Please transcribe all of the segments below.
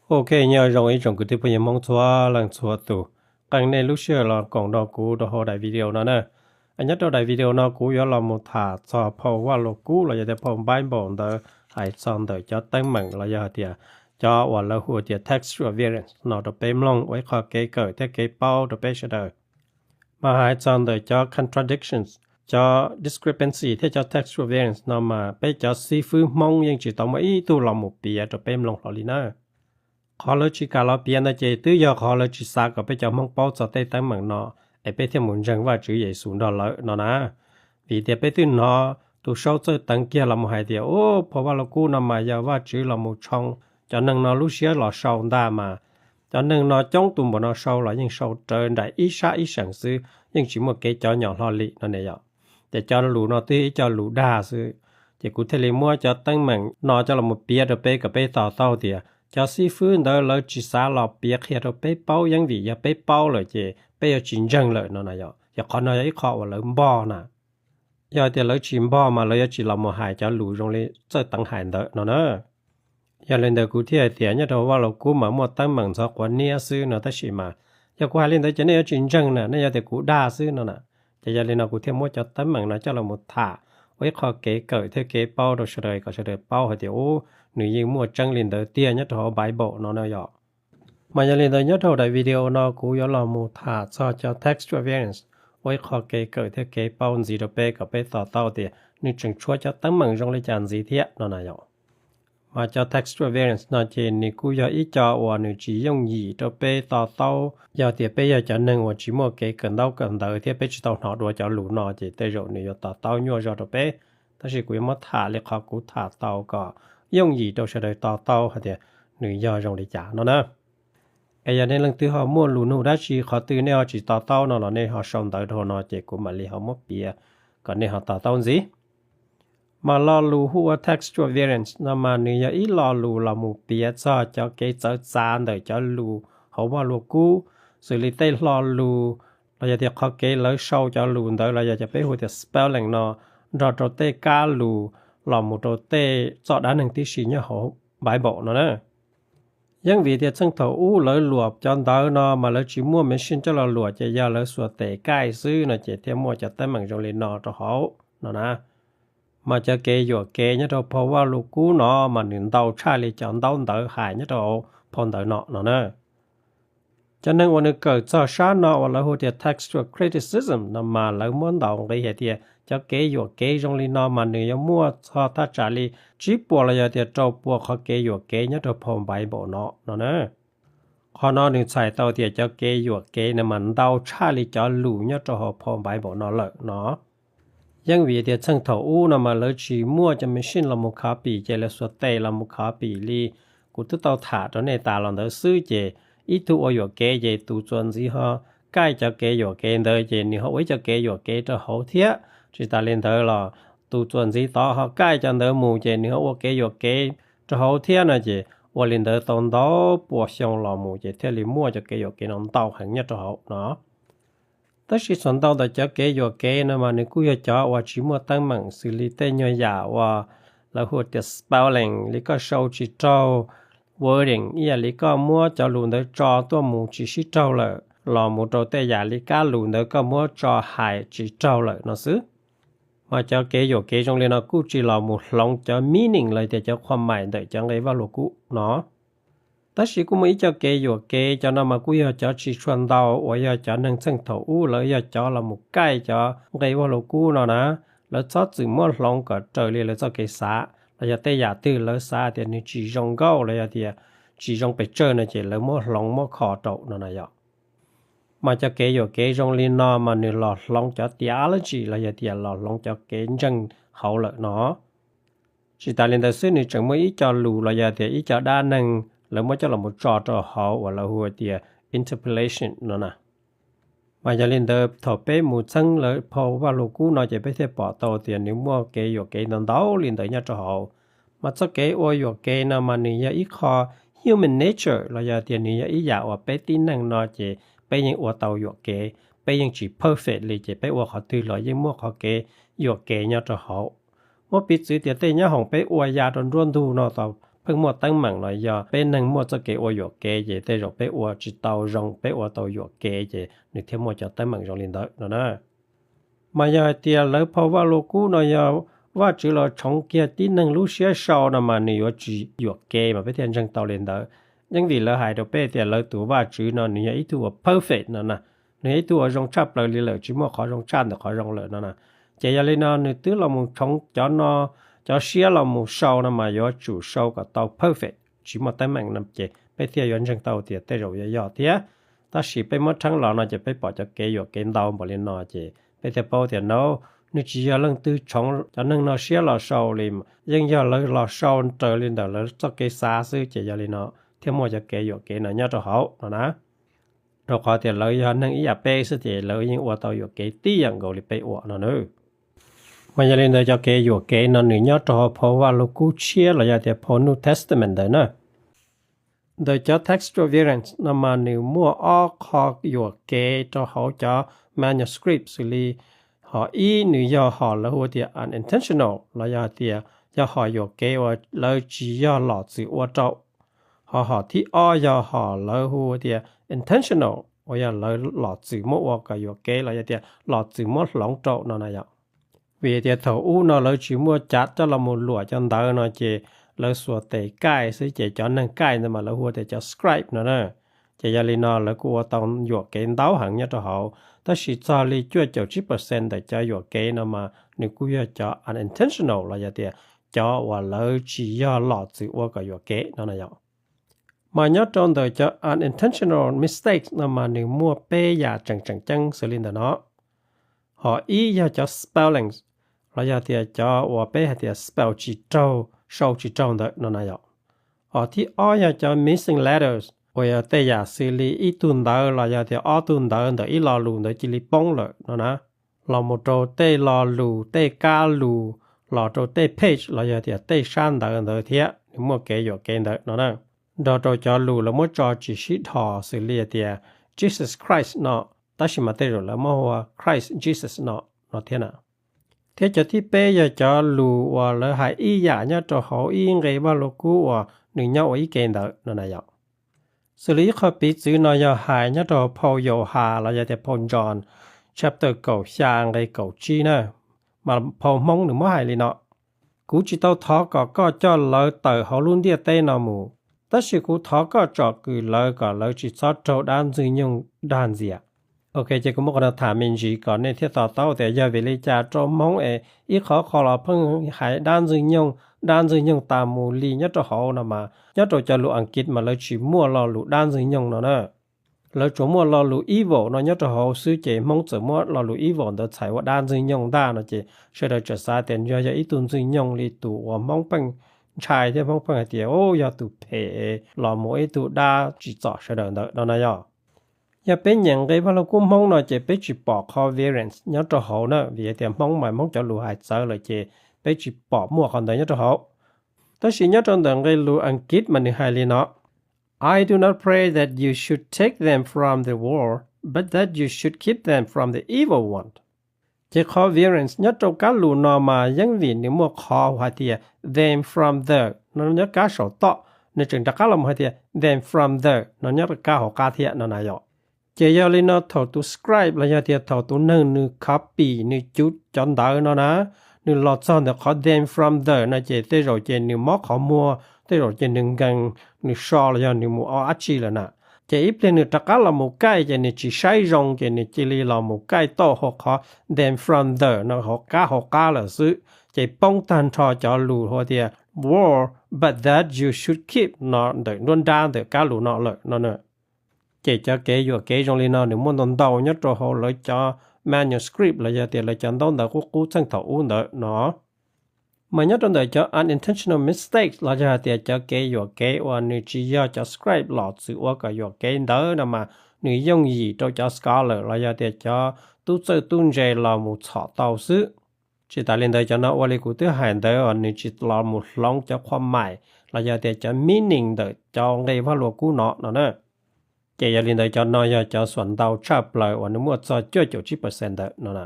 Ok, nyob zoo ib tsoom kwv tij phooj ywg Hmoob txhua leej txhua tus, qee nej lub sij hawm los koom nrog kuv rau hauv daim video no na. Nyob rau daim video no kuv yuav los mus tham txog phau Vaj Lug Kub los yog tias phau Bible ntawd hais txog ntawm cov teeb meem los yog hais tias cov uas lawv hu tias textual variants no rau peb mloog ua ib qho kev kawm thiab kev paub rau peb sawv daws. Mas hais txog ntawm cov contradictions, cov discrepancy thiab cov textual variants no mas peb cov xib fwb Hmoob yeej tsis tau muaj ib tug los mus piav rau peb mloog hlo li na. Qhov lawv tsis kam los piav ntawd ces twb yog qhov lawv tsis xav kom peb cov Hmoob paub txog tej teeb meem no es peb thiaj mus ntseeg Vajtswv Yexus nrog lawv no na. Vim tias peb twb hnov tus Saub txawj teev kiag los mus hais tias, u, phau Vaj Lug Kub no mas yog Vajtswv los mus tshoo cov neeg no lub siab los sau ntag mas. Cov neeg no coob tus npaum no sau los yeej sau rawv nraim ib sab ib seem xwb, yeej tsis muaj kev cov nyom hlo li no ne yom. Ces cov lus no twb yog ib co lus dag xwb. Ces kuv thiaj li muab cov teeb meem no coj los mus piav rau peb kom peb to taub tias cov xib fwb ntawd lawv tsis xav los piav qhia rau peb paub, yeej vim yog peb paub lawm ces peb yuav tsis ntseeg lawm no na yom. Yog qhov no yog ib qho uas lawv npog na. Yog tias lawv tsis npog mas lawv yuav tsis los mus hais cov lus zoo li txawj teev hais ntawd no na. Yog li ntawd kuv thiaj hais tias nyob rau Vaj Lug Kub mas muaj teeb meem ntxhov quav niab xwb no, tab sis mas yog kuv hais li ntawd ces nej yuav tsis ntseeg na, nej yuav tias kuv dag xwb no na. Ces yog li no kuv thiaj muab cov teeb meem no coj los mus tham ua ib qho kev kawm thiab kev paub rau sawv daws kom sawv daws paub hais tias, u, nws yeej muaj tseeb li ntawd tiag nyob rau hauv Bible no na yom. Mas yog li ntawd nyob rau daim video no kuv yuav los mus tham txog cov textual variants ua ib qho kev kawm thiab kev paub ntxiv rau peb kom peb to taub tias nws tseem tshuav cov teeb meem zoo li cas ntxiv thiab no na yom. Mas cov textual variants no ces nws kuj yog ib co uas nws tsis yooj yim rau peb to taub yog tias peb yog cov neeg uas tsis muaj kev kawm ntaub kawm ntawv thiab peb tsis tau hnov dua cov lus no ces tej zaum nws yuav to taub nyuaj zog rau peb. Tab sis kuv yuav muab tham li qhov kuv tham tau kom yooj yim rau sawv daws to taub hais tias nws yog zoo li cas no na. Es yog nej leej twg ho muaj lus nug dab tsi qhov twg nej ho tsis to taub no los nej ho sau ntawv rau no ces kuv mam li ho muab piav kom nej ho to taub ntxiv. Mas lo lus hu ua textual variants no mas nws yog ib lo lus los mus piav txog cov kev txawv txav ntawm cov lus hauv Vaj Lug Kub, xws li tej hlo lus los yog tias qhov kev lawv sau cov lus ntawd los yog cov peb hu tias spelling no nrog rau tej kab lus los mus rau tej txoj dab neeg tib si nyob hauv Bible no na. Yeej vim tias txheej thaum ub lawv luam cov ntawv no mas lawv tsis muaj machine coj los luam ces yog lawv xuas tes kaij xwb no ces thiaj muaj cov teeb meem zoo li no rau hauv no na. Mas cov kev yuam kev nyob rau phau Vaj Lug Kub no mas nws ntau tshaj li cov ntaub ntawv hais nyob rau hauv phau ntawv no no na. Cov neeg uas nws kawm txog sab no uas lawv hu tias textual criticism no mas lawv muab ntaus nqi hais tias cov kev yuam kev zoo li no mas nws yuav muaj txog thaj tsam li tsib puas los yog tias rau puas qhov kev yuam kev nyob rau phau Bible no no na. Qhov no nws txhais tau tias cov kev yuam kev no mas ntau tshaj li cov lus nyob rau hauv phau Bible no lawm no. Yeej vim tias txheej thaum ub no mas lawv tsis muaj cov machine los mus copy ces lawv xuas tes los mus copy li kuv twb tau tham rau nej tas los ntawd xwb ces ib tug ua yuam kev ces tus txuas ntxiv ho kaij cov kev yuam kev ntawd ces nws ho ua ib co kev yuam kev rau hauv thiab. Tsis tas li ntawd los tus txuas ntxiv tod ho kaij cov ntawd mus ces nws ho ua kev yuam kev rau hauv thiab no ces ua li ntawd tau ntau pua xyoo los mus ces thiaj li muaj cov kev yuam kev no ntau heev nyob rau hauv no. Tab sis txhua ntau ntawm cov kev yuam kev no mas nws kuj yog cov uas tsis muaj teeb meem xws li tej nyuag yam uas lawv hu tias spelling li koj sau tsis raug, wording ib yam li koj muab cov lus ntawd tso tuaj mus tsis sib raug lawm, los mus rau tej yam li kab lus ntawd koj muab tso hais tsis raug lawm no xwb. Mas cov kev yuam kev zoo li no kuj tsis los mus hloov cov meaning los tias cov qhua maim ntawm cov nqe Vaj Lug Kub no. Tab sis kuj muaj ib co kev yuam kev, cov no mas kuj yog cov tsis tshua ntau uas yog cov neeg txheej thaum ub lawv yog cov los mus kaij cov nqe Vaj Lug Kub no na, lawv txhob txwm muab hloov kom raws li lawv txoj kev xav los yog tej yam twg lawv xav tias nws tsis zoo nkauj los yog tias tsis zoo pes tsawg no ces lawv muab hloov muab kho rau no na yom. Mas cov kev yuam kev zoo li no mas nws los hloov cov theology los yog tias los hloov cov kev ntseeg hauv lawm no. Tsis tas li ntawd xwb nws tseem muaj ib co lus los yog tias ib co dab neeg lawv muab coj los mus tso rau hauv uas lawv hu tias interpolation no na. Mas yog li ntawd thaum peb mus txheeb lawv phau Vaj Lug Kub no ces peb thiaj pom tau tias nws muaj kev yuam kev ntau ntau li ntawd nyob rau hauv. Mas txoj kev ua yuam kev no mas nws yog ib qho human nature los yog tias nws yog ib yam uas peb tib neeg no ces peb yeej ua tau yuam kev, peb yeej tsis perfect li ces peb ua qhov twg los yeej muaj qhov kev yuam kev nyob rau hauv. Muab piv txwv tias tej nyoob hoom peb ua ya rau nruab ntug no tau pheej muaj teeb meem los yog peb neeg muaj txoj kev ua yuam kev ces tej zaum peb ua tsis tau zoo, peb ua tau yuam kev ces nws thiaj muaj cov teeb meem zoo li ntawd no na. Mas yog hais tias lawv phau Vaj Lug Kub no yog Vajtswv los tshoov kiag tib neeg lub siab sau no mas nws yuav tsis yuam kev mas peb thiaj ntseeg tau li ntawd. Yeej vim lawv hais rau peb tias lawv tus Vajtswv no nws yog ib tug uas perfect no na, nws yog ib tug uas zoo tshaj plaws li lawm, tsis muaj qhov zoo tshaj ntawm qhov zoo lawm no na. Ces yog li no nws twb los mus tshoov cov no, cov siab los mus sau no mas yuav tsum sau kom tau perfect, tsis muaj teeb meem no ces peb thiaj yuav ntseeg tau tias tej zaum yuav yog thiab. Tab sis peb muab rheeb los no ces peb pom cov kev yuam kev ntau npaum li no ces peb thiaj paub tias no nws tsis yog leej twg tshoov cov neeg no siab los sau li, yeej yog lawv los sau raws li ntawm lawv txoj kev xav xwb ces yog li no thiaj muaj cov kev yuam kev no nyob rau hauv no na. Rau qhov tias lawv yog neeg ib yam peb xwb ces lawv yeej ua tau yuam kev tib yam nkaus li peb ua no na. Mas yog li ntawd cov kev yuam kev no nws nyob rau hauv phau Vaj Lug Kub Tshiab los yog tias phau New Testament ntawd na. Ntawm cov textual variants no mas nws muaj ob qho yuam kev rau hauv cov manuscript xws li, hom ib nws yog hom lawv hu tias unintentional los yog tias yog hom yuam kev uas lawv tsis yog los txwm ua rau. Ho hom thib ob yog hom lawv hu tias intentional uas yog lawv los txwm muab ua kom yuam kev los yog tias los txwm muab hloov rau no na yom. Vim tias thaum ub no lawv tsis muaj cav coj los mus luam cov ntawv no ces lawv xuas tes kaij xwb ces cov neeg kaij ntawd mas lawv hu tias cov scribe no na. Ces yog li no lawv kuj ua tau yuam kev ntau heev nyob rau hauv, tab sis txog li cuaj caum tsib percent ntawm cov yuam kev no mas nws kuj yog cov unintentional los yog tias cov uas lawv tsis yog los txwm ua kom yuam kev no na yom. Mas nyob rau ntawm cov unintentional mistakes no mas nws muaj peb yam tseem tseem ceeb xws li ntawm no. Hom ib yog cov spellings los yog tias cov uas peb hais tias spell tsis raug, sau tsis raug ntawd no na yom. Hom thib ob yog cov missing letters uas yog tej yam xws li ib tug ntawv los yog tias ob tug ntawv ntawm ib lo lus ntawd cia li poob lawm no na, los mus rau tej lo lus, tej kab lus, los rau tej page los yog tias tej sab ntawv ntawd thiab nws muaj kev yuam kev ntawd no na. Nrog rau cov lus lawv muab tso tsis sib dhos xws li tias Jesus Christ no, tab sis mas tej zaum lawv muab hu ua Christ Jesus no no thiab na. Thiab cov thib peb yog cov lus uas lawv hais ib yam nyob rau hauv ib nqe Vaj Lug Kub uas nws nyob ua ib ke ntawd no na yom. Xws li ib qho piv txwv no yog hais nyob rau phau Yauhas los yog tias phau John chapter kaum xya nqe kaum tsib na, mas phau Hmoob nws muab hais li no: Kuv tsis tau thov kom koj coj lawv tawm hauv lub ntiaj teb no mus, tab sis kuv thov koj tsom kwm lawv kom lawv tsis txhob raug dab Ntxwg Nyoog dag ntxias. Ok, ces kuv muab qhov no tham me ntsis kom nej thiaj to taub tias yog vim li cas rau Hmoob es ib qhov qhov los pheej hais dab Ntxwg Nyoog, dab Ntxwg Nyoog tas mus li nyob rau hauv no mas nyob rau cov lus Askiv mas lawv tsis muaj lo lus dab Ntxwg Nyoog no na. Lawv tsuas muaj lo lus evil no nyob rau hauv xwb ces Hmoob txawm muab lo lus evil ntawd txhais ua dab Ntxwg Nyoog ntag no ces sawv daws tseem xav tias yog yog ib tug Ntxwg Nyoog li tus uas Hmoob pheej ntshai thiab Hmoob pheej hais tias o yog tus phem los mus ib tug dab tsim txom sawv daws ntawd no na yom. Yog peb nyeem nqe Vaj Lug Kub Hmoob no ces peb tsis pom qhov variants nyob rau hauv na, vim hais tias Hmoob mas Hmoob cov lus hais txawv lawm ces peb tsis pom muaj qhov ntawd nyob rau hauv. Tab sis nyob rau ntawm nqe lus Askiv mas nws hais li no: I do not pray that you should take them from the world, but that you should keep them from the evil one. Ces qhov variants nyob rau kab lus no mas yeej vim nws muaj qhov hais tias them from the no nyob kab saum toj, nws tseem rov qab los hais tias them from the no nyob kab hauv qab thiab no na yom. Ces yog li no thaum tus scribe los yog tias thaum tus neeg nws copy nws cuv cov ntawv no na, nws los txog ntawm qhov them from the no ces tej zaum ces nws mob qhov muag, tej zaum ces nws nkees, nws so los yog nws mus ua dab tsi lawm na. Ces ib pliag nws rov qab los mus kaij ces nws tsis saib zoo ces nws cia li los mus kaij tauj hauv qhov them from the no hauv kab hauv qab lawm xwb. Ces poob tag nrho cov lus hu tias world but that you should keep no ntawm nruab nrab ntawm kab lus no lawm no na. Ces cov kev yuam kev zoo li no nws muaj ntau ntau nyob rau hauv lawv cov manuscript los yog tias lawv cov ntaub ntawv qub qub txheej thaum ub ntawd no. Mas nyob rau ntawm cov unintentional mistakes los yog hais tias cov kev yuam kev uas nws tsis yog cov scribe los txwm ua kom yuam kev ntawd no mas nws yooj yim rau cov scholar los yog tias cov tub txawj tub ntse los mus txhom tau xwb. Tsis tas li ntawd cov no ua li kuv twb hais ntawd uas nws tsis los mus hloov cov qhua maim los yog tias cov meaning ntawm cov nqe Vaj Lug Kub no no na. Ces yog li ntawd cov no yog cov xuam ntau tshaj plaws uas nws muaj txog cuaj caum tsib percent ntawd no na.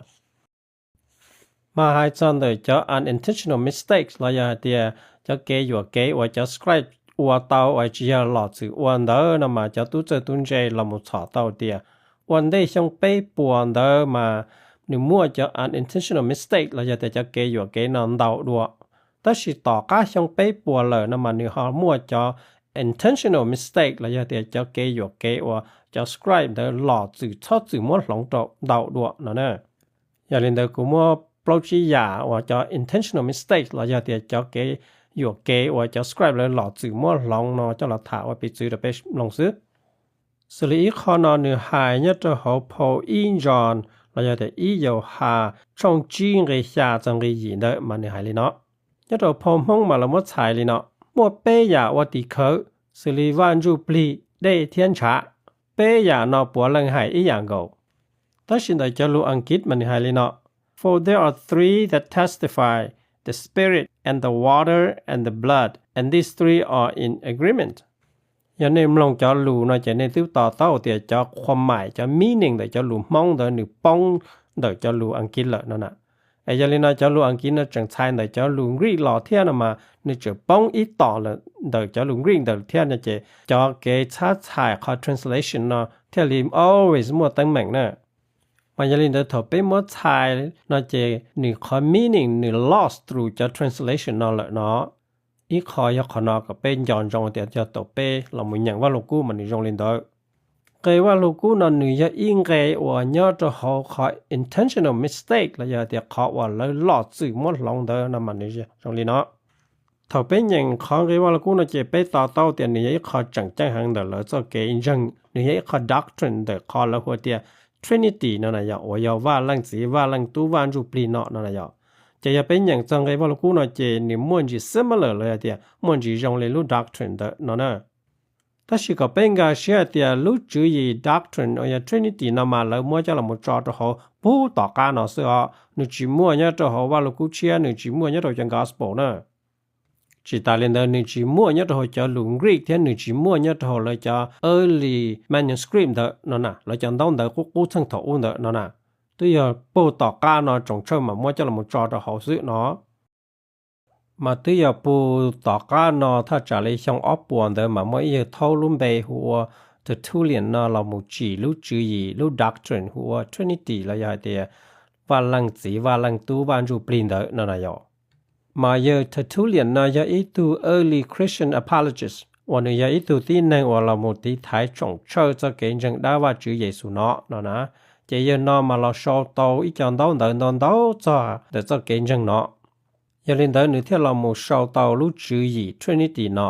Mas hais txog ntawm cov unintentional mistakes los yog hais tias cov kev yuam kev uas cov scribe ua tau uas tsis yog los txwm ua ntawd no mas cov tub txawj tub ntse los mus txhom tau tias ua ntej xyoo peb puas ntawd mas nws muaj cov unintentional mistake los yog tias cov kev yuam kev no ntau dua. Tab sis tom qab xyoo peb puas lawm no mas nws ho muaj cov intentional mistake los yog tias cov kev yuam kev uas cov scribe ntawd los txwm txhob txwm muab hloov rau ntau dua no na. Yog li ntawd kuv muab plaub tsib yam uas cov intentional mistake los yog tias cov kev yuam kev uas cov scribe lawv los txwm muab hloov no coj los tham ua piv txwv rau peb mloog xwb. Xws li ib qho no nws hais nyob rau hauv phau ib John los yog tias ib Yauhas tshooj tsib nqe xya txog nqe yim ntawd mas nws hais li no. Nyob rau phau Hmoob mas lawv muab txhais li no: muaj peb yam ua tim khawv, xws li Vaj Ntsujplig, dej thiab ntshav. Peb yam no puav leej hais ib yam nkaus. Tab sis ntawm cov lus Askiv mas nws hais li no: For there are three that testify, the Spirit and the water and the blood, and these three are in agreement. Yog nej mloog cov lus no ces nej twb to taub tias cov qhua maim, cov meaning ntawm cov lus Hmoob ntawd nws poob ntawm cov lus Askiv lawm no na. Es yog li no cov lus Askiv no tseem txhais ntawm cov lus Greek los thiab no mas nws tseem poob ib tom lawm ntawm cov lus Greek ntawd thiab no ces cov kev txhab txhais qhov translation no thiaj li always muaj teeb meem na. Mas yog li ntawd thaum peb muab txhais no ces nws qhov meaning nws lost through cov translation no lawm no. Ib qho yog qhov no kom peb nco ntsoov tias yog thaum peb los mus nyeem Vaj Lug Kub mas nws zoo li ntawd. Nqe Vaj Lug Kub no nws yog ib nqe uas nyob rau hauv qhov intentional mistake los yog tias qhov uas lawv los txwm muab hloov ntawd no mas nws zoo li no. Thaum peb nyeem qhov nqe Vaj Lug Kub no ces peb to taub tias nws yog ib qho tseem ceeb heev ntawm lawv txoj kev ntseeg, nws yog ib qho doctrine ntawm qhov lawv hu tias Trinity no na yog, uas yog Vaj Leej Txiv, Vaj Leej Tub, Vaj Ntsujplig no no na yog. Ces yog peb nyeem txog nqe Vaj Lug Kub no ces nws muaj ntsis similar los yog tias muaj ntsis zoo li lub doctrine ntawd no na. Tab sis kom peb nkag siab hais tias lub tswv yim doctrine uas yog Trinity no mas lawv muab coj los tso rau hauv puag tom qab no xwb os, nws tsis muaj nyob rau hauv Vaj Lug Kub tshiab, nws tsis muaj nyob rau cov gospel na. Tsis tas li ntawd nws tsis muaj nyob rau hauv cov lus Greek thiab nws tsis muaj nyob rau hauv lawv cov early manuscript ntawd no na, lawv cov ntaub ntawv qub qub txheej thaum ub ntawd no na. Twb yog puag tom qab no tsoom tshawj mas muab coj los tso rau hauv xwb no. Mas twb yog puag tom qab no thaj tsam li xyoo ob puas ntawd mas muaj ib yawg thaub lub npe hu ua Tertullian no los mus tsim lub tswv yim, lub doctrine hu ua Trinity los yog hais tias Vaj Leej Txiv, Vaj Leej Tub, Vaj Ntsujplig ntawd no na yog. Mas yawg Tertullian no yog ib tug early Christian apologist uas nws yog ib tug tib neeg uas los mus tiv thaiv tsoom tshawj txoj kev ntseeg dab Vajtswv Yexus no no na. Ces yawg no mas los sau tau ib co ntaub ntawv ntau ntau txog ntawm txoj kev ntseeg no. Yog li ntawd nws thiaj los mus sau tau lub tswv yim Trinity no.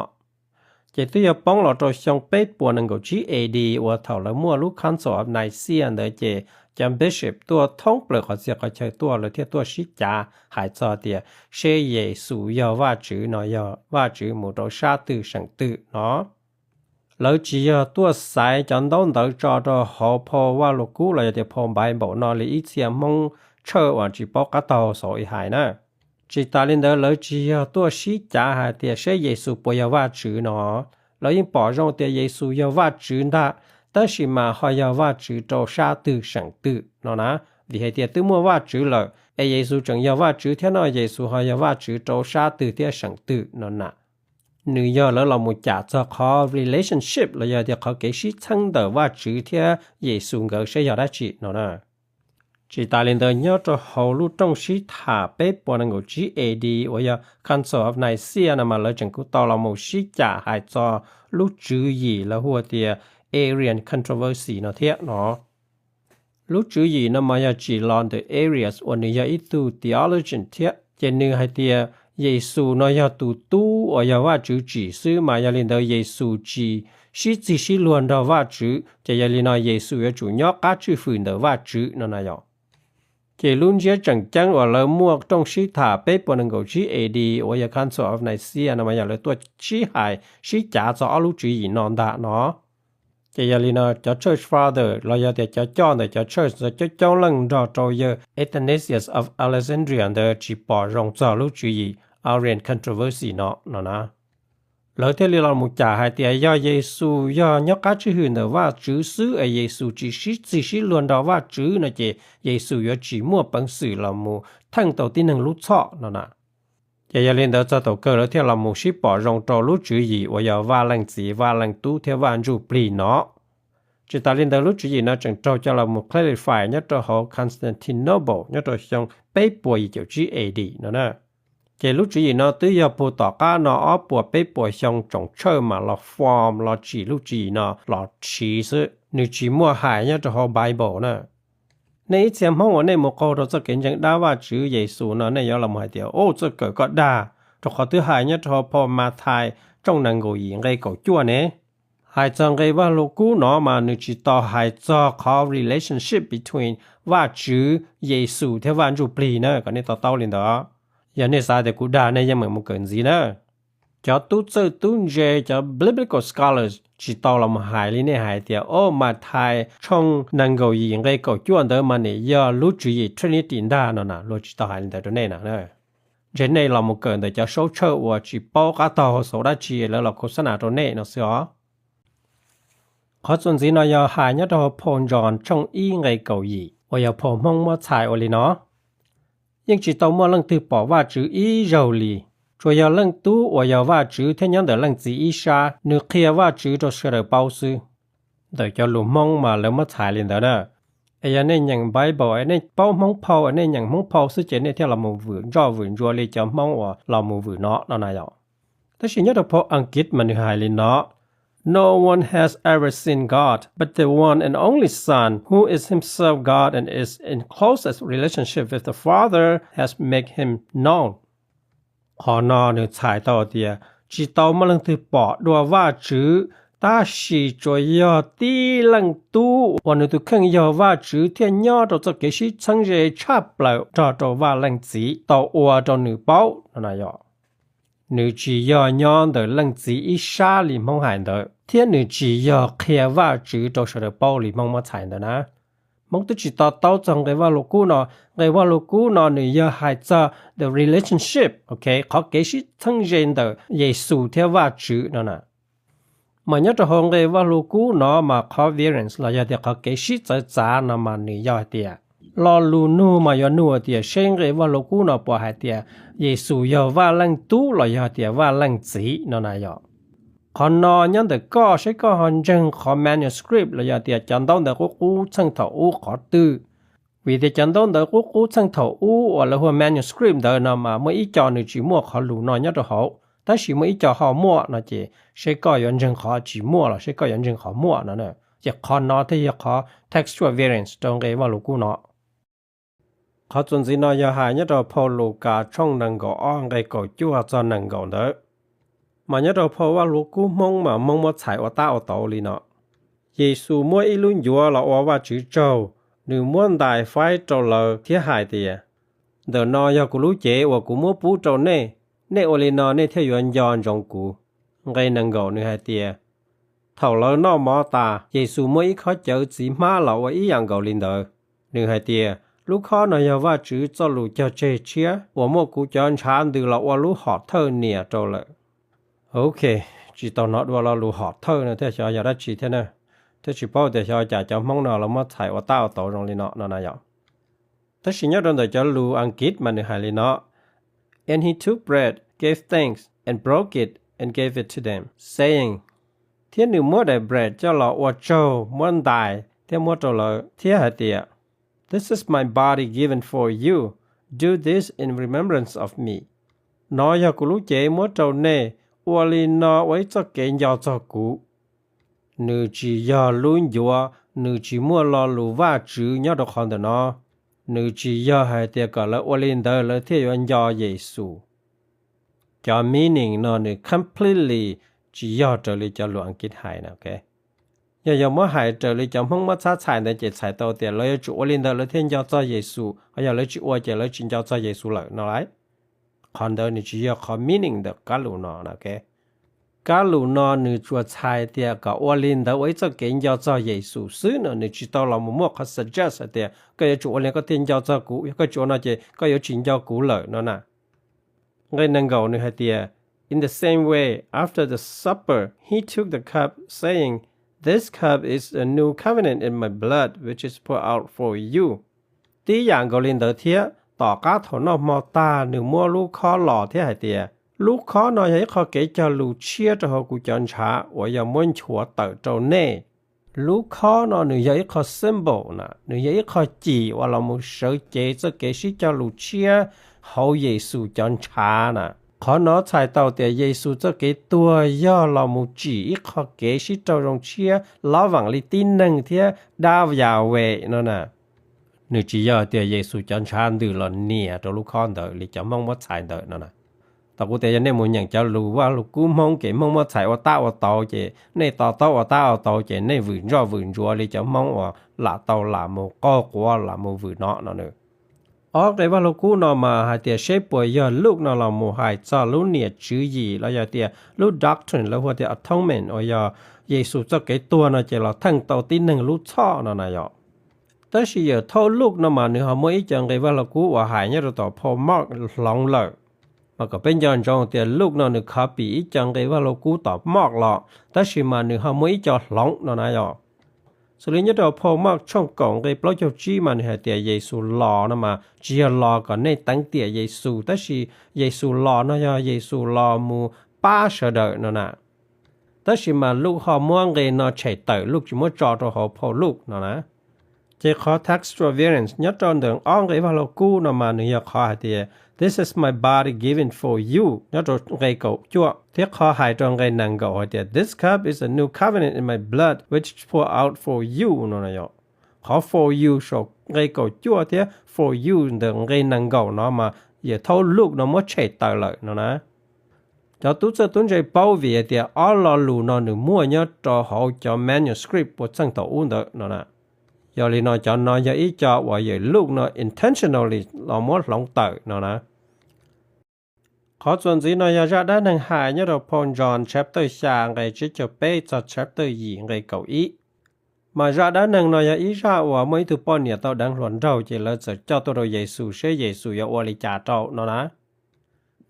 Ces twb yog poob los rau xyoo peb puas nees nkaum tsib A D uas thaum lawv muaj lub Council of Nicaea ntawd ces cov bishop tuaj thoob plaws qhov txhia qhov chaw tuaj, lawv thiaj tuaj sib cav hais txog tias seb Yexus yog Vajtswv no yog Vajtswv mus rau sab twg seem twg no. Lawv tsis yog tuaj xaiv cov ntaub ntawv tso rau hauv phau Vaj Lug Kub los yog tias phau Bible no li ib txhia Hmoob tshawj uas tsis paub qab taug xaus ib hais na. Tsis tas li ntawd lawv tsis yog tuaj sib cav hais tias seb Yexus puas yog Vajtswv no. Lawv yeej pom zoo tias Yexus yog Vajtswv ntag, tab sis mas ho yog Vajtswv rau sab twg seem twg no na. Vim hais tias twb muaj Vajtswv lawm es Yexus tseem yog Vajtswv thiab no, Yexus ho yog Vajtswv rau sab twg thiab seem twg no na. Nws yog lawv los mus cam txog qhov relationship los yog tias qhov kev sib txheeb ntawm Vajtswv thiab Yexus nkawd seb yog dab tsi no na. Tsis tas li ntawd nyob rau hauv lub rooj sib tham peb puas nees nkaum tsib A D uas yog Council of Nicaea no mas lawv tseem kuj tau los mus sib cam hais txog lub tswv yim lawv hu tias Arian controversy no thiab no. Lub tswv yim no mas yog tsim los ntawm Arius uas nws yog ib tug theologian thiab, ces nws hais tias Yexus no yog tus tub uas yog Vajtswv tsim xwb, mas yog li ntawd Yexus tsis sib txig sib luag nrog Vajtswv, ces yog li no Yexus yuav tsum nyob qab tswj hwm ntawm Vajtswv no na yog. Ces lub ntsiab tseem ceeb uas lawv muaj rooj sib tham peb puas nees nkaum tsib A D uas yog Council of Nicaea no mas yog lawv tuaj sib hais sib cav txog ob lub tswv yim no ntag no. Ces yog li no cov church father los yog tias cov coj ntawm cov church coob coob leej nrog rau yawg Athanasius of Alexandria ntawd tsis pom zoo txog lub tswv yim Arian controversy no no na. Lawv thiaj li los mus cam hais tias yog Yexus yog nyob qab tswj hwm ntawm Vajtswv xwb es Yexus tsis sib txig sib luag nrog Vajtswv no ces Yexus yuav tsis muaj peev xwm los mus theej tau tib neeg lub txhoj no na. Ces yog li ntawd txog thaum kawg lawv thiaj los mus sib pom zoo rau lub tswv yim uas yog Vaj Leej Txiv, Vaj Leej Tub thiab Vaj Ntsujplig no. Tsis tas li ntawd lub tswv yim no tseem raug coj los mus clarify nyob rau hauv Constantinople nyob rau xyoo peb puas yim caum tsib A D no na. Ces lub tswv yim no twb yog puag tom qab no ob puas peb puas xyoo tsoom tshawj mam los form los tsim lub tswv yim no los siv xwb, nws tsis muaj hais nyob rau hauv Bible na. Nej ib txhia Hmoob uas nej mus qaug rau txoj kev ntseeg dab Vajtswv Yexus no nej yuav los hais tias, o, txoj kawm koj dag, rau qhov twb hais nyob rau hauv phau Mathais tshooj nees nkaum yim nqe kaum cuaj ne. Hais txog nqe Vajluskub no mas nws tsis tau hais txog qhov relationship between Vajtswv, Yexus thiab Vaj Ntsujplig na, kom nej to taub li ntawd. Yog nej xav tias kuv dag nej yeej meem mus kawm ntxiv na. Cov tub txawj tub ntse, cov biblical scholars tsis tau los mus hais li nej hais tias, o, Mathais tshooj nees nkaum yim nqe kaum cuaj ntawd mas nim yog lub tswv yim Trinity ntag no na, luag tsis tau hais li ntawd rau nej na. Ntshe nej los mus kawm ntawm cov saub tshawj uas tsis paub qab taug hauv xaus dab tsi lawv los khos xab nas rau nej no xwb os. Qhov txuas ntxiv no yog hais nyob rau hauv phau Ntsoo tshooj ib nqe kaum yim uas yog phau Hmoob muab txhais ua li no: Yeej tsis tau muaj leej twg pom Vajtswv ib zaug li, tsuas yog Leej Tub uas yog Vajtswv thiab nyob ntawm Leej Txiv ib sab, nws qhia Vajtswv rau sawv daws paub xwb. Ntawm cov lus Hmoob mas lawv muab txhais li ntawd na. Es yog nej nyeem Bible es nej paub Hmoob phau es nej nyeem Hmoob phau xwb ces nej thiaj los mus vwm ntsoj vwm ntsuav li cov Hmoob uas los mus vwm no no na yom. Tab sis nyob rau phau Askiv mas nws hais li no: No one has ever seen God, but the one and only Son, who is himself God and is in closest relationship with the Father, has made him known. Qhov no nws txhais tau tias tsis tau muaj leej twg pom dua Vajtswv, tab sis tsuas yog tib Leej Tub uas nws tus kheej yog Vajtswv thiaj nyob rau txoj kev sib txheeb ze tshaj plaws nrog rau Vaj Leej Txiv tau ua rau nws paub no na yom. Nws tsis yog nyob ntawm Leej Txiv ib sab li Hmoob hais ntawd, thiab nws tsis yog qhia Vajtswv rau sawv daws paub li Hmoob muab txhais ntawd na. Hmoob twb tsis to taub txog nqe Vajluskub no. Nqe Vajluskub no nws yog hais txog the relationship, ok, qhov kev sib txheeb ze ntawm Yexus thiab Vajtswv no na. Mas nyob rau hauv nqe Vajluskub no mas qhov variance los yog tias qhov kev sib txawv txav no mas nws yog hais tias lo lus nug mas yuav nug tias seb nqe Vajluskub no puas hais tias Yexus yog Vaj Leej Tub los yog tias Vaj Leej Txiv no na yom. Qhov no nyob ntawm koj, seb koj ho ntseeg qhov manuscript los yog tias cov ntaub ntawv qub qub txheej thaum ub qhov twg. Vim tias cov ntaub ntawv qub qub txheej thaum ub uas lawv hu ua manuscript ntawd no mas muaj ib co nws tsis muaj qhov lus no nyob rau hauv, tab sis muaj ib co ho muaj no ces seb koj yuav ntseeg qhov tsis muaj los seb koj yuav ntseeg qhov muaj no. Ces qhov no thiaj yog qhov textual variance rau nqe Vajluskub no. Qhov txuas ntxiv no yog hais nyob rau phau Lukas tshooj nees nkaum ob nqe kaum cuaj txog nees nkaum ntawd. Mas nyob rau phau Vajluskub Hmoob mas Hmoob muab txhais ua tab ua tau li no: Yexus muab ib lub ncuav los ua Vajtswv tsaug, nws muab ntais faib rau lawv thiab hais tias, ntawm no yog kuv lub cev uas kuv muab pub rau nej, nej ua li no nej thiaj yuav nco ntsoov kuv. Nqe nees nkaum nws hais tias, thaum lawv noj mov tas, Yexus muab ib khob cawv txiv hmab los ua ib yam nkaus li ntawd. Nws hais tias, lub khob no yog Vajtswv txoj lus cog tseg tshiab uas muaj kuv cov ntshav ntws los ua lub hom thawj nias rau lawm. Ok, tsis tau hnov dua lo lus hom thawj no thiab xyov yog dab tsi thiab na, thiab tsis paub tias xyov cas cov Hmoob no los muab txhais ua tab ua tau zoo li no no na yom. Tab sis nyob rau ntawm cov lus Askiv mas nws hais li no: And he took bread, gave thanks, and broke it, and gave it to them, saying, thiab nws muab daim bread coj los ua tsaug, muab ntais thiab muab rau lawv thiab hais tias, This is my body given for you, do this in remembrance of me. Nov yog kuv lub cev muab rau nej, ua li no ua ib txoj kev nco txog kuv. Nws tsis yog lub ncuav, nws tsis muaj lo lus Vajtswv nyob rau qhov ntawm no. Nws tsis yog hais tias kom lawv ua li ntawd lawv thiaj yuav nco Yexus. Cov meaning no nws completely tsis yog raws li cov lus Askiv hais na. Yog yog muab hais raws li cov Hmoob muab txhab txhais ntawd ces txhais tau tias lawv yuav tsum ua li ntawd lawv thiaj nco txog Yexus, ho yog lawv tsis ua ces lawv tsis nco txog Yexus lawm no lauj. Qhov ntawd nws tsis yog qhov meaning ntawm kab lus no. Kab lus no nws tsuas txhais tias kom ua li ntawd ua ib txoj kev nco txog Yexus xwb no, nws tsis tau los mus muaj qhov suggest hais tias koj yuav tsum ua li koj thiaj nco txog kuv, yog koj tsis ua no ces koj yuav tsis nco kuv lawm no na. Nqe nees nkaum nws hais tias, In the same way, after the supper, he took the cup, saying, This cup is a new covenant in my blood, which is poured out for you. Tib yam nkaus li ntawd thiab, Tom qab thaum noj hmo tag nws muab lub khob los thiab hais tias, lub khob no yog ib qho kev cog lus tshiab rau hauv kuv cov ntshav uas yog muab nchuav tawm rau nej. Lub khob no nws yog ib qho symbol na, nws yog ib qho cim uas los mus sawv cev txoj kev sib cog lus tshiab hauv Yexus cov ntshav na. Qhov no txhais tau tias Yexus txoj kev tuag yog los mus tsim ib qho kev sib raug zoo tshiab lob vaam li tib neeg thiab dab Yahweh no na. Nws tsis yog tias Yexus cov ntshav ntws los nias rau lub khob ntawd li cov Hmoob muab txhais ntawd no na. Tau kuv tias yog nej mus nyeem cov lus Vaj Lug Kub Hmoob ces Hmoob muab txhais ua tab ua tau ces nej to taub ua tab ua tau ces nej vwm ntsoj vwm ntsuav li cov Hmoob uas lam tau lam mus qaug quav lam mus vwm no no na. Ob nqe Vaj Lug Kub no mas hais tias seb puas yog Luke no los mus hais txog lub niam tswv yim los yog tias lub doctrine lawv hu tias atonement uas yog Yexus txoj kev tuag no ces los theej tau tib neeg lub txhoj no na yom. Tab sis yawm thaub Luke no mas nws ho muaj ib co nqe Vaj Lug Kub uas hais nyob rau tom phau Mark hloov lawm. Mas kom peb nco ntsoov tias Luke no nws copy ib co nqe Vaj Lug Kub tom Mark los, tab sis mas nws ho muaj ib co hloov no na yom. Xws li nyob rau phau Mark tshooj kaum nqe plaub caug tsib mas nws hais tias Yexus los no mas tsis yog los kom nej teev tiam Yexus, tab sis Yexus los no yog Yexus los mus pab sawv daws no na. Tab sis mas Luke ho muab nqe no tshem tawm, Luke tsis muab tso rau hauv phau Luke no na. Ces qhov textual variance nyob rau ntawm ob nqe Vaj Lug Kub no mas nws yog qhov hais tias This is my body given for you nyob rau nqe kaum cuaj, thiab qhov hais rau nqe nees nkaum hais tias This cup is a new covenant in my blood which is poured out for you no na yom. Qhov for you saum nqe kaum cuaj thiab for you ntawm nqe nees nkaum no mas yawm thaub Luke no muab tshem tawm lawm no na. Cov tub txawj tub ntse paub vim hais tias ob lo lus no nws muaj nyob rau hauv cov manuscript puas txheej thaum ub ntawd no na. Yog li no cov no yog ib co uas yawm Luke no intentionally los muab hloov tawm no na. Qhov txuas ntxiv no yog zaj dab neeg hais nyob rau phau John chapter xya nqe tsib caug peb txog chapter yim nqe kaum ib. Mas zaj dab neeg no yog ib zaj uas muaj ib tug poj niam tau deev hluas nraug ces lawv txawm coj tuaj rau Yexus seb Yexus yuav ua li cas rau no na.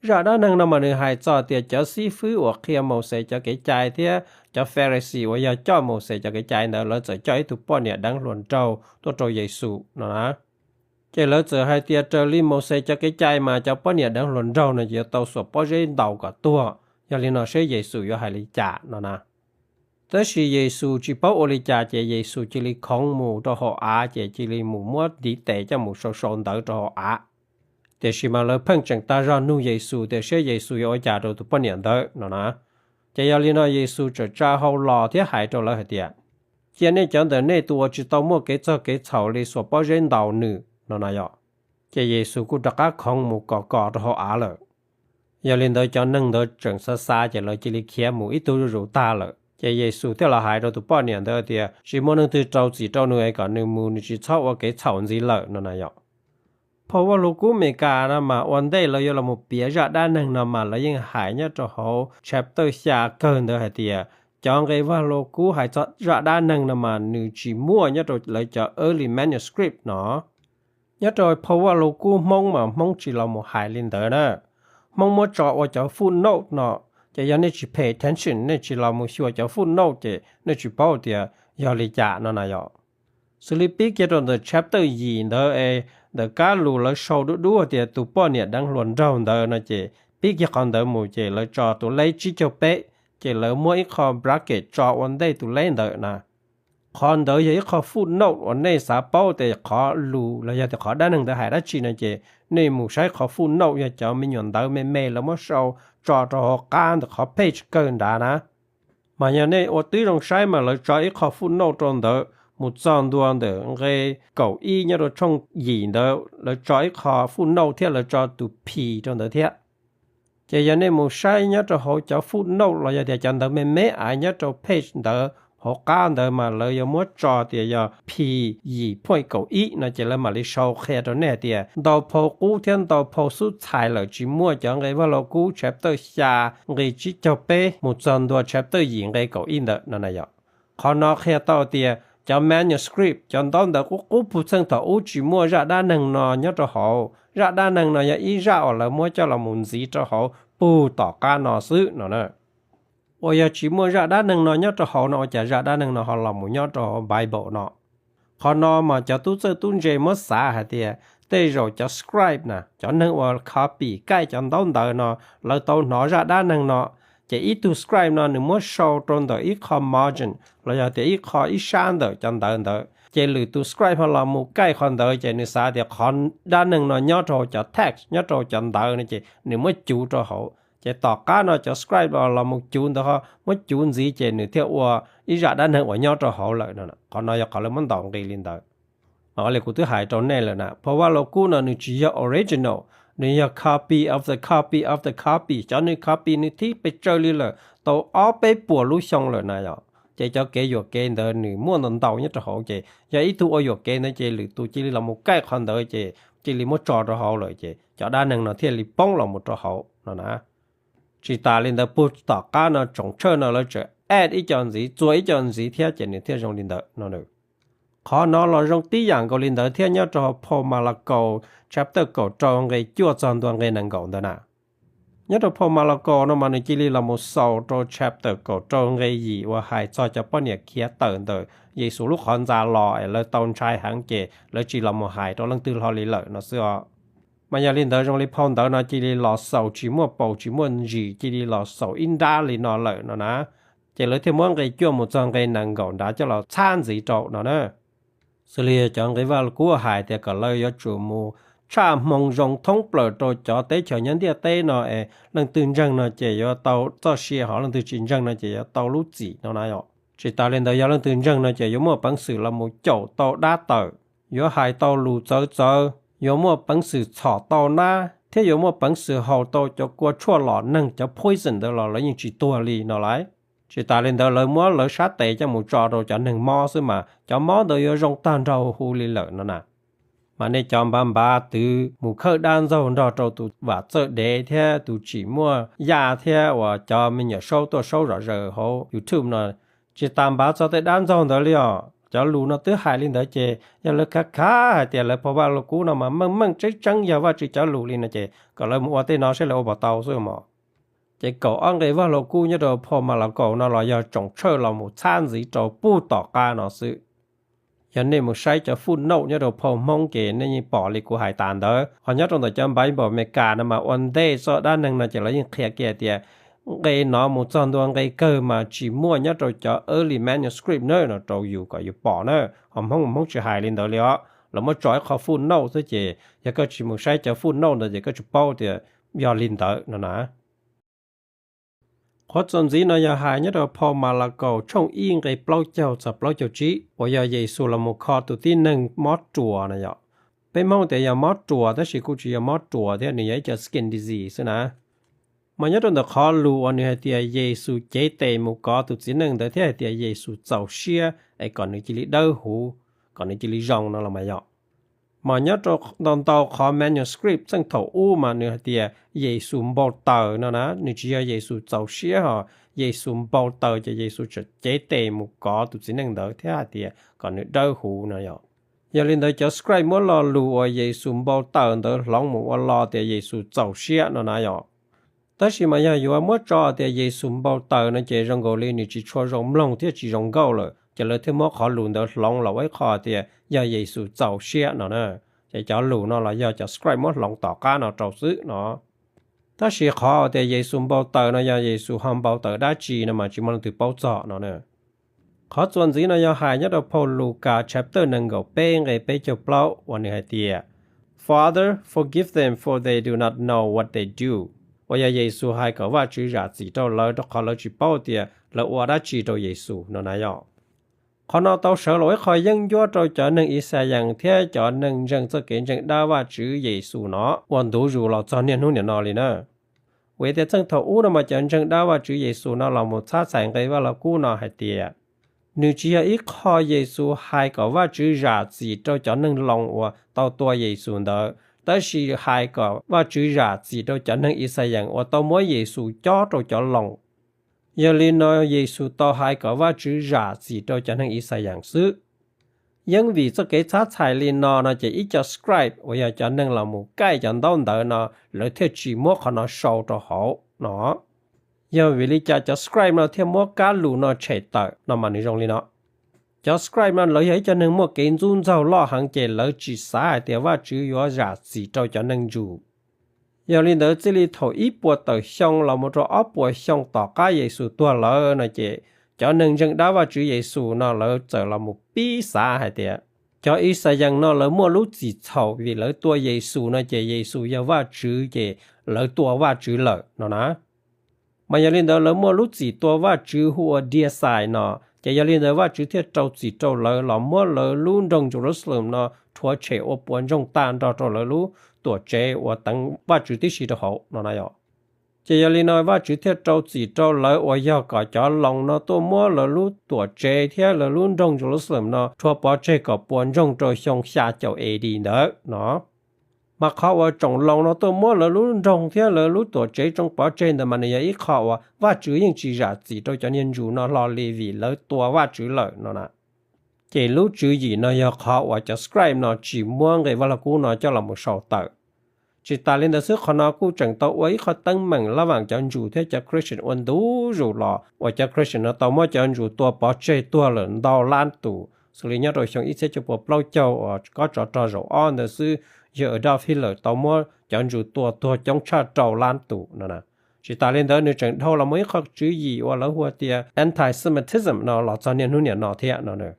Zaj dab neeg no mas nws hais txog tias cov xib fwb uas qhia Mauxes cov kev cai thiab cov Pharisee uas yog coj Mauxes cov kev cai ntawd lawv txawm coj ib tug poj niam deev hluas nraug tuaj rau Yexus no na. Ces lawv txawm hais tias raws li Mauxes cov kev cai mas cov poj niam deev hluas nraug no yuav tau xuas pob zeb ntaus kom tuag, yog li no seb Yexus yuav hais li cas no na. Tab sis Yexus tsis paub ua li cas ces Yexus cia li khoov mus rau hauv av ces cia li mus muab ntiv tes coj mus sau sau ntawv rau hauv av. Tiam sis mas lawv pheej tseem tag zog nug Yexus tias seb Yexus yuav ua cas rau tus poj niam ntawd no na. Ces yog li no Yexus txawm tsa hau los thiab hais rau lawv hais tias, cia nej cov ntawm nej tus uas tsis tau muaj kev txog kev txhaum li xuas pob zeb ntaus nws no na yom. Ces Yexus kuj rov qab khoov mus kos kos rau hauv av lawm. Yog li ntawd cov neeg ntawd tseem xav xav ces lawv cia li khiav mus ib tug zuj zus tag lawm. Ces Yexus thiaj los hais rau tus poj niam ntawd tias tsis muaj neeg twg rau txim rau nws es kom nws mus, nws tsis txhob ua kev txhaum ntxiv lawm no na yom. Phau Vaj Lug Kub Amelikas no mas ua ntej lawv yuav los mus piav zaj dab neeg no mas lawv yeej hais nyob rau hauv chapter xya kawg ntawd hais tias cov nqe Vaj Lug Kub hais txog zaj dab neeg no mas nws tsis muaj nyob rau lawv cov early manuscript no. Nyob rau phau Vaj Lug Kub Hmoob mas Hmoob tsis los mus hais li ntawd na. Hmoob muab tso ua cov footnote no, ces yog nej tsis pay attention, nej tsis los mus xyuas cov footnote ces nej tsis paub tias yog li cas no na yom. Xws li pib kiag rau ntawm chapter yim ntawd es ntawm kab lus lawv sau dub dub tias tus poj niam deev hluas nraug ntawd no ces pib kiag qhov ntawd mus ces lawv tso tus leb tsib caug peb, ces lawv muab ib qho bracket tso ua ntej tus leb ntawd na. Qhov ntawd yog ib qho footnote uas nej xav paub tias qhov lus los yog tias qhov dab neeg ntawd hais dab tsi no ces nej mus saib qhov footnote, yog cov me nyuam ntawv me me lawv muab sau tso rau hauv qab ntawm qhov page kawg nrad na. Mas yog nej ua tib zoo saib mas lawv tso ib qho footnote rau ntawd mus txog ntua ntawm nqe kaum ib nyob rau tshooj yim ntawd lawv tso ib qho footnote thiab lawv tso tus P rau ntawd thiab. Ces yog nej mus saib nyob rau hauv cov footnote los yog tias cov ntawv me me aiv nyob rau page ntawd hauv qab ntawd mas lawv yuav muab tso tias yog P yim point kaum ib no ces lawv mam li sau qhia rau nej hais tias ntau phau qub thiab ntau phau xub txhais lawm tsis muaj cov nqe Vaj Lug Kub chapter xya nqe tsib caug peb mus txog ntua chapter yim nqe kaum ib ntawd no na yom. Qhov no qhia tau tias cov manuscript, cov ntaub ntawv qub qub puag txheej thaum ub tsis muaj zaj dab neeg no nyob rau hauv. Zaj dab neeg no yog ib zaj uas lawv muab coj los mus ntxiv rau hauv puag tom qab no xwb no na. Uas yog tsis muaj zaj dab neeg no nyob rau hauv no ua cas zaj dab neeg no ho los mus nyob rau hauv Bible no? Qhov no mas cov tub txawj tub ntse muab xav hais tias Tej zaum cov scribe na, cov neeg uas copy kaij cov ntaub ntawv no, lawv tau hnov zaj dab neeg no, ces ib tug scribe no nws muab sau rau ntawm ib qho margin los yog tias ib qho ib sab ntawm cov ntawv ntawd, ces lwm tus scribe ho los mus kaij qhov ntawd ces nws xav tias qhov dab neeg no nyob rau cov text, nyob rau cov ntawv no ces nws muab cuv rau hauv. Ces tom qab no cov scribe los mus cuv ntawd ho muab cuv ntxiv ces nws thiaj ua ib zaj dab neeg uas nyob rau hauv lawm no. Qhov no yog qhov lawv muab ntaus nqi li ntawd. Li kuv twb hais rau nej lawm na, Phau Vaj Lug Kub no nws tsis yog original, nws yog copy of the copy of the copy, cov nws copy nws thib pes tsawg li lawm tau ob peb puas lub xyoo lawm na yom. Ces cov kev yuam kev ntawd nws muaj ntau ntau nyob rau hauv, ces yog ib tug ua yuam kev ntawd ces lwm tus cia li los mus kaij qhov ntawd ces cia li muab tso rau hauv lawm ces cov dab neeg no thiaj li poob los mus rau hauv no na. Tsis tas li ntawd puag tom qab no tsoom tshawj no lawv tseem add ib co ntxiv, txua ib co ntxiv thiab ces nws thiaj zoo li ntawd no. Qhov no los zoo tib yam nkaus li ntawd thiab nyob rau hauv Phau Malakaus chapter kaum rau nqe cuaj txog ntua nqe nees nkaum ntawd na. Nyob rau Phau Malakaus no mas nws cia li los mus xaus rau chapter kaum rau nqe yim uas hais txog cov poj niam khiav tawm ntawm Yexus lub qhov ntxa los es lawv tau ntshai heev ces lawv tsis los mus hais rau leej twg hlo li lawm no xwb os. Mas yog li ntawd zoo li phau ntawv no cia li los xaus tsis muaj paus tsis muaj ntsis, cia li los xaus ib nrab li no lawm no na. Ces lawv thiaj muab nqe cuaj mus txog nqe nees nkaum nrad coj los txhab ntxiv rau no na. Xws li cov nqe Vaj Lug Kub hais tias kom lawv yuav tsum mus tshaj hmoo zoo thoob plaws rau cov teb chaws nyob ntiaj teb no es leej twg ntseeg no ces yuav tau txoj sia, ho leej twg tsis ntseeg no ces yuav tau lub txim no na yom. Tsis tas li ntawd yog leej twg ntseeg no ces yuav muaj peev xwm los mus caum tau dab tawm, yuav hais tau lus txawv txawv, yuav muaj peev xwm txhom tau nab thiab yuav muaj peev xwm haus tau cov kua tshuaj lom neeg cov poison ntawd los lawv yeej tsis tuag li no lauj. Tsis tas li ntawd lawv muab lawv sab tes coj mus tso rau cov neeg mob xwb mas cov mob ntawd yuav zoo tag nrho huv li lawm no na. Mas nej cov npav npav twv mus khawb dab ntxaug nrog rau tus vam txawj dev thiab tus tsim muaj yaj thiab uas cov me nyuam saub tuaj saub zom zaws hauv YouTube no, tsis tas npav txog tej dab ntxaug ntawd li os. Cov lus no twb hais li ntawd ces yog lawv khav khav hais tias lawv Phau Vaj Lug Kub no mas meej meej tseeb tseeb yog Vajtswv cov lus li no ces kom lawv mus ua tej no seb lawv ua puas tau xwb mos. Ces kaum ob nqe Vaj Lug Kub nyob rau Phau Malakaus no los yog tsoom tshawj los mus txhab ntxiv rau puag tom qab no xwb. Yog nej mus saib cov footnote nyob rau phau Hmoob ces nej yeej pom li kuv hais tas ntawd. Ho nyob rau ntawm cov Bible Amelikas no mas ua ntej txoj dab neeg no ces lawv yeej qhia kiag tias nqe no mus txog ntua nqe kawg mas tsis muaj nyob rau cov early manuscript na no rau yus kom yus pom na. Ho Hmoob Hmoob tsis hais li ntawd li os, lawv muab tso ib qho footnote xwb ces yog koj tsis mus saib cov footnote ntawd ces koj tsis paub tias yog li ntawd no na. Qhov txuas ntxiv no yog hais nyob rau phau Malakaus tshooj ib nqe plaub caug txog plaub caug tsib uas yog Yexus los mus kho tus tib neeg mob ruas no yom. Peb Hmoob tias yog mob ruas tab sis kuj tsis yog mob ruas thiab, nws yog ib co skin disease xwb na. Mas nyob rau ntawm qhov lus uas nws hais tias Yexus cev tes mus kov tus txiv neej ntawd thiab hais tias Yexus txaus siab es kom nws cia li dawb huv, kom nws cia li zoo no los mas yom. Mas nyob rau ntau ntau qhov manuscript txheej thaum ub mas nws hais tias Yexus npau taws no na, nws tsis yog Yexus txaus siab ho, Yexus npau taws ces Yexus tseem cev tes mus kov tus txiv neej ntawd thiab hais tias kom nws dawb huv no yom. Yog li ntawd cov scribe muab lo lus uas Yexus npau taws ntawd hloov mus ua lo tias Yexus txaus siab no na yom. Tab sis mas yog yuav muab tso tias Yexus npau taws no ces zoo nkaus li nws tsis tshua zoo mloog thiab tsis zoo nkauj lawm, ces lawv thiaj muab qhov lus ntawd hloov los ua ib qho tias yog Yexus txaus siab no na. Ces cov lus no los yog cov scribe muab hloov tom qab no rau xwb no. Tab sis qhov tias Yexus npau taws no yog Yexus ho npau taws dab tsi no mas tsis muaj leej twg paub txog no na. Qhov txuas ntxiv no yog hais nyob rau phau Lukas chapter nees nkaum peb nqe peb caug plaub uas nws hais tias, Father, forgive them, for they do not know what they do, uas yog Yexus hais kom Vajtswv zam txim rau lawv rau qhov lawv tsis paub tias lawv ua dab tsi rau Yexus no na yom. Qhov no tau sawv los ua ib qho yeeb ncuab rau cov neeg Ixayees thiab cov neeg ntseeg txoj kev ntseeg dab Vajtswv Yexus no uas ntuv zus los txog niaj hnub niam no li na. Vim tias txheej thaum ub no mas cov ntseeg dab Vajtswv Yexus no los mus txhab txhais nqe Vaj Lug Kub no hais tias, nws tsis yog ib qho Yexus hais kom Vajtswv zam txim rau cov neeg Loos uas tau tua Yexus ntawd, tab sis hais kom Vajtswv zam txim rau cov neeg Ixayees uas tau muab Yexus cob rau cov Loos. Yog li no Yexus tau hais kom Vajtswv zam txim rau cov neeg Ixayees xwb. Yeeb vim txoj kev txhab txhais li no no ces ib co scribe uas yog cov neeg los mus kaij cov ntaub ntawv no, lawv thiaj tsis muab qhov no sau rau hauv no. Yog vim li cas cov scribe no thiaj muab kab lus no tshem tawm no mas nws zoo li no. Cov scribe no lawv yog ib co neeg muaj kev ntxub ntxaug loj heev ces lawv tsis xav hais tias Vajtswv yuav zam txim rau cov neeg ntsuj. Yog li ntawd txij li thaum ib puas tawm xyoo los mus rau ob puas xyoo tom qab Yexus tuag lawm no ces cov neeg ntseeg dab Vajtswv Yexus no lawv txawm los mus pib xav hais tias cov Yixalayees no lawv muaj lub txim txhaum vim lawv tua Yexus no ces Yexus yog Vajtswv ces lawv tua Vajtswv lawm no na. Mas yog li ntawd lawv muaj lub txim tua Vajtswv hu ua Deicide no, ces yog li ntawd Vajtswv thiaj rau txim rau lawv los muab lawv lub nroog Jerusalem no rhuav tshem ua puas ntsoog tag nrog rau lawv lub tuam tsev uas teev Vajtswv tib si rau hauv no na yom. Ces yog li no Vajtswv thiaj rau txim rau lawv uas yog kom cov Loos no tuaj muab lawv lub tuam tsev thiab lawv lub nroog Jerusalem no rhuav pov tseg kom puas ntsoog rau xyoo xya caum A D ntawd no. Mas qhov uas tsoom Loos no tuaj muab lawv lub nroog thiab lawv lub tuam tsev tsoo pov tseg ntawd mas nws yog ib qho uas Vajtswv yeej tsis zam txim rau cov niag ntsuj no hlo li vim lawv tua Vajtswv lawm no na. Ces lub tswv yim no yog qhov uas cov scribe no tsis muab nqe Vaj Lug Kub no coj los mus sau tawm. Tsis tas li ntawd xwb, qhov no kuj tseem tau ua ib qho teeb meem lab vaam cov ntsuj thiab cov Christian ua ntu zus los uas cov Christian no tau muab cov ntsuj tua pov tseg tuag lawm ntau lab tus, xws li nyob rau xyoo ib txhiab cuaj puas plaub caug uas kob tsov rog zaum ob ntawd xwb, yawg Adolf Hitler tau muab cov ntsuj tua tuag coob tshaj rau lab tus no. Tsis tas li ntawd nws tseem dhau los muaj ib qho tswv yim uas lawv hu tias anti-Semitism no los txog niaj hnub niam no thiab no.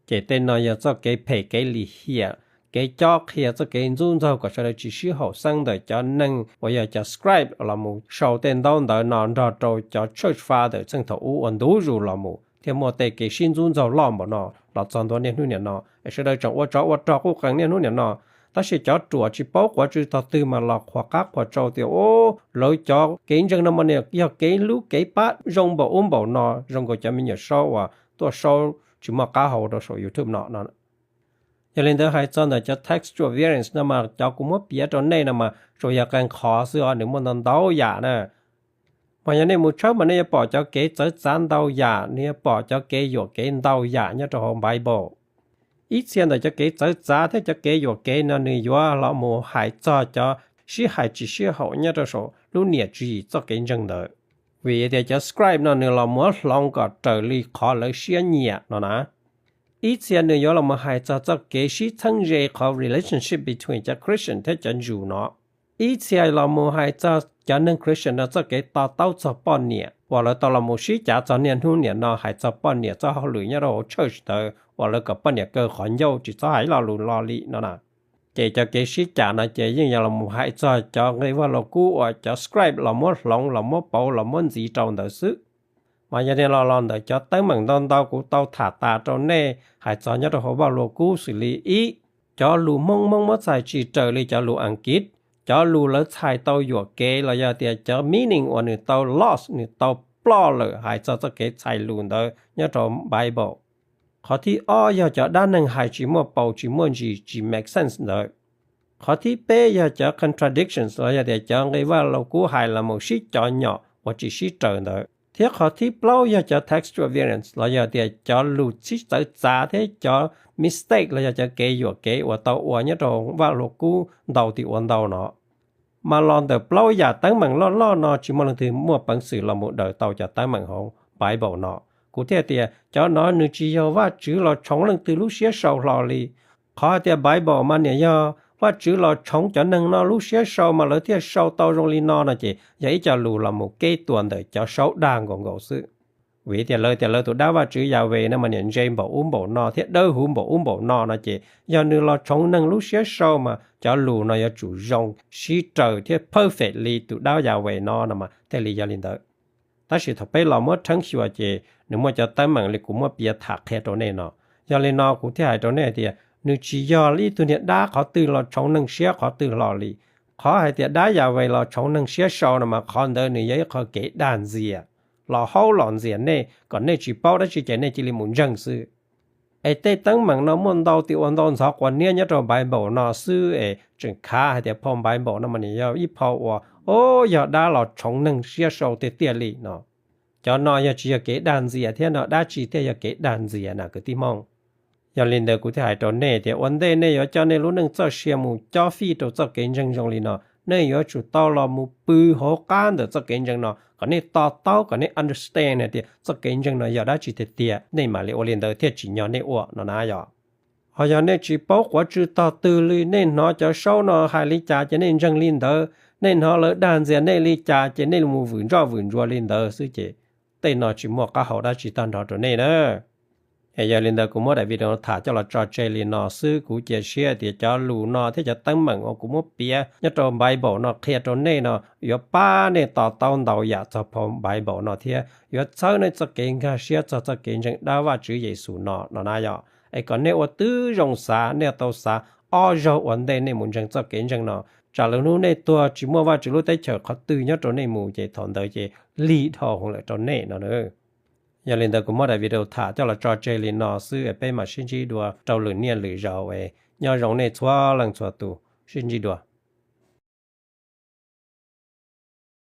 Ces tej no yog txoj kev phem kev lim hiam, kev cob qhia txoj kev ntxub ntxaug kom sawv daws tsis sib haum xeeb ntawm cov neeg uas yog cov scribe los mus sau tej ntaub ntawv no nrog rau cov church father txheej thaum ub ua ntu zus los mus thiaj muaj tej kev sib ntxub ntxaug loj npaum no los txog ntua niaj hnub niam no es sawv daws tseem ua tsov ua rog quj qees niaj hnub niam no. Tab sis cov ruam tsis paub quav tsw tog twg mas los qhuas qab qhuas tsau tias, u, lawv cov kev ntseeg no mas niam yog kev hlub kev pab zoo npaum ub npaum no, zoo nkaus cov me nyuam saub uas tuaj saub tsis muaj qab hau rau saum YouTube no no. Yog li ntawd hais txog ntawm cov textual variants no mas cov kuv muab piav rau nej no mas tsuas yog qee qhov xwb os, nws muaj ntau ntau yam na. Mas yog nej mus tshawb mas nej yuav pom cov kev txawv txav ntau yam, nej yuav pom cov kev yuam kev ntau yam nyob rau hauv Bible. Ib txhia ntawm cov kev txawv txav thiab cov kev yuam kev no nws yuav los mus hais txog cov sib hais tsis sib haum nyob rau saum lub niam tswv yim txoj kev ntseeg ntawd. Vim tias cov scribe no nws los muab hloov kom raws li qhov lawv siab nyiam no na. Ib txhia nws yuav los mus hais txog txoj kev sib txheeb ze qhov relationship between cov Christian thiab cov Jew no. Ib txhia los mus hais txog cov neeg Christian no txoj kev to taub txog poj niam uas lawv tau los mus sib cav txog niaj hnub niam no hais txog poj niam txoj hauj lwm nyob rau hauv church ntawd uas lawv kom poj niam kaw qhov ncauj tsis txhob hais ib lo lus lo li no na. Ces cov kev sib cav no ces yeej yog los mus hais txog cov nqe Vaj Lug Kub uas cov scribe los muab hloov los muab pauv los muab ntxiv rau ntawd xwb. Mas yog tias los los ntawm cov teeb meem ntau ntau kuv tau tham tas rau nej hais txog nyob rau hauv Vaj Lug Kub xws li ib, cov lus Hmoob Hmoob muab txhais tsis raws li cov lus Askiv, cov lus lawv txhais tau yuam kev los yog tias cov meaning uas nws tau lost nws tau ploj lawm hais txog txoj kev txhais lus ntawd nyob rau Bible. Qhov thib ob yog cov dab neeg hais tsis muaj paus tsis muaj ntsis tsis make sense ntawd. Qhov thib peb yog cov contradictions los yog tias cov nqe Vaj Lug Kub hais los mus sib cov nyom uas tsis sib raws ntawd. Thiab qhov thib plaub yog cov textual variants los yog tias cov lus sib txawv txav thiab cov mistake los yog cov kev yuam kev uas tau ua nyob rau Vaj Lug Kub ntau tim ua ntau no. Mas los ntawm plaub yam teeb meem loj loj no tsis muaj leej twg muaj peev xwm los mus daws tau cov teeb meem hauv Bible no. Kuv thiaj tias cov no nws tsis yog Vajtswv los tshoov leej twg lub siab sau hlo li. Qhov hais tias Bible mas niam yog Vajtswv los tshoov cov neeg no lub siab sau mas lawv thiaj sau tau zoo li no no ces yog ib co lus los mus keb tuas ntawm cov saub dag nkaus nkaus xwb. Vim tias lawv tias lawv tus dab Vajtswv Yahweh no mas niam ntse npaum ub npaum no thiab dawb huv npaum ub npaum no no ces yog nws los tshoov neeg lub siab sau mas cov lus no yuav tsum zoo sib raws thiab perfect li tus dab Yahweh no no mas thiaj li yog li ntawd. Tab sis thaum peb los muab rheeb xyuas ces nws muaj cov teeb meem li kuv muab piav tham qhia rau nej no. Yog li no kuv thiaj hais rau nej tias nws tsis yog ib tug niag dab qhov twg los tshoov neeg siab qhov twg hlo li. Qhov hais tias dab Yahweh los tshoov neeg siab sau no mas qhov ntawd nws yog ib qho kev dag ntxias, los haub los ntxias nej kom nej tsis paub dab tsi ces nej cia li mus ntseeg xwb. Es tej teeb meem no muaj ntau tim ua ntau ntxhov quas niab nyob rau Bible no xwb es tseem khav hais tias phau Bible no mas nws yog ib phau uas, o, yog dab los tshoov neeg siab sau tiag tiag li no. Cov no yog tsis yog kev dag ntxias thiab no dab tsi thiaj yog kev dag ntxias na kwv tij Hmoob. Yog li ntawd kuv thiaj hais rau nej tias ua ntej nej yuav coj nej lub neej txoj sia mus cob fij rau txoj kev ntseeg zoo li no, nej yuav tsum tau los mus pw hauv qab ntawm txoj kev ntseeg no kom nej to taub, kom nej understand hais tias txoj kev ntseeg no yog dab tsi tiag tiag, nej mam li ua li ntawd thiaj tsim nyog nej ua no na yom. Ho yog nej tsis paub quav tsw tog twg li, nej hnov cov saub no hais li cas ces nej ntseeg li ntawd, nej hnov lawv dag ntxias nej li cas ces nej mus vwm ntsoj vwm ntsuav li ntawd xwb ces tej no tsis muaj qab hau dab tsi tag nrho rau nej na. Es yog li ntawd kuv muab daim video no tham coj los tso tseg li no xwb. Kuv cia siab tias cov lus no thiab cov teeb meem uas kuv muab piav nyob rau Bible no qhia rau nej no yuav pab nej to taub ntau yam txog phau Bible no thiab yuav txhawb nej txoj kev nkag siab txog txoj kev ntseeg dab Vajtswv Yexus no no na yom. Es kom nej ua tib zoo xav, nej tau xav ob zaug ua ntej nej mus ntseeg txoj kev ntseeg no, tsam lwm hnub nej tuag tsis muaj Vajtswv lub teb chaws qhov twg nyob rau nej mus ces thaum ntawd ces lig dhau hwv lawm rau nej no na. Yog li ntawd kuv muab daim video tham coj los tso tseg li no xwb, peb mam sib ntsib dua rau lwm niaj lwm zaus. Nyob zoo nej txhua leej txhua tus, sib ntsib dua.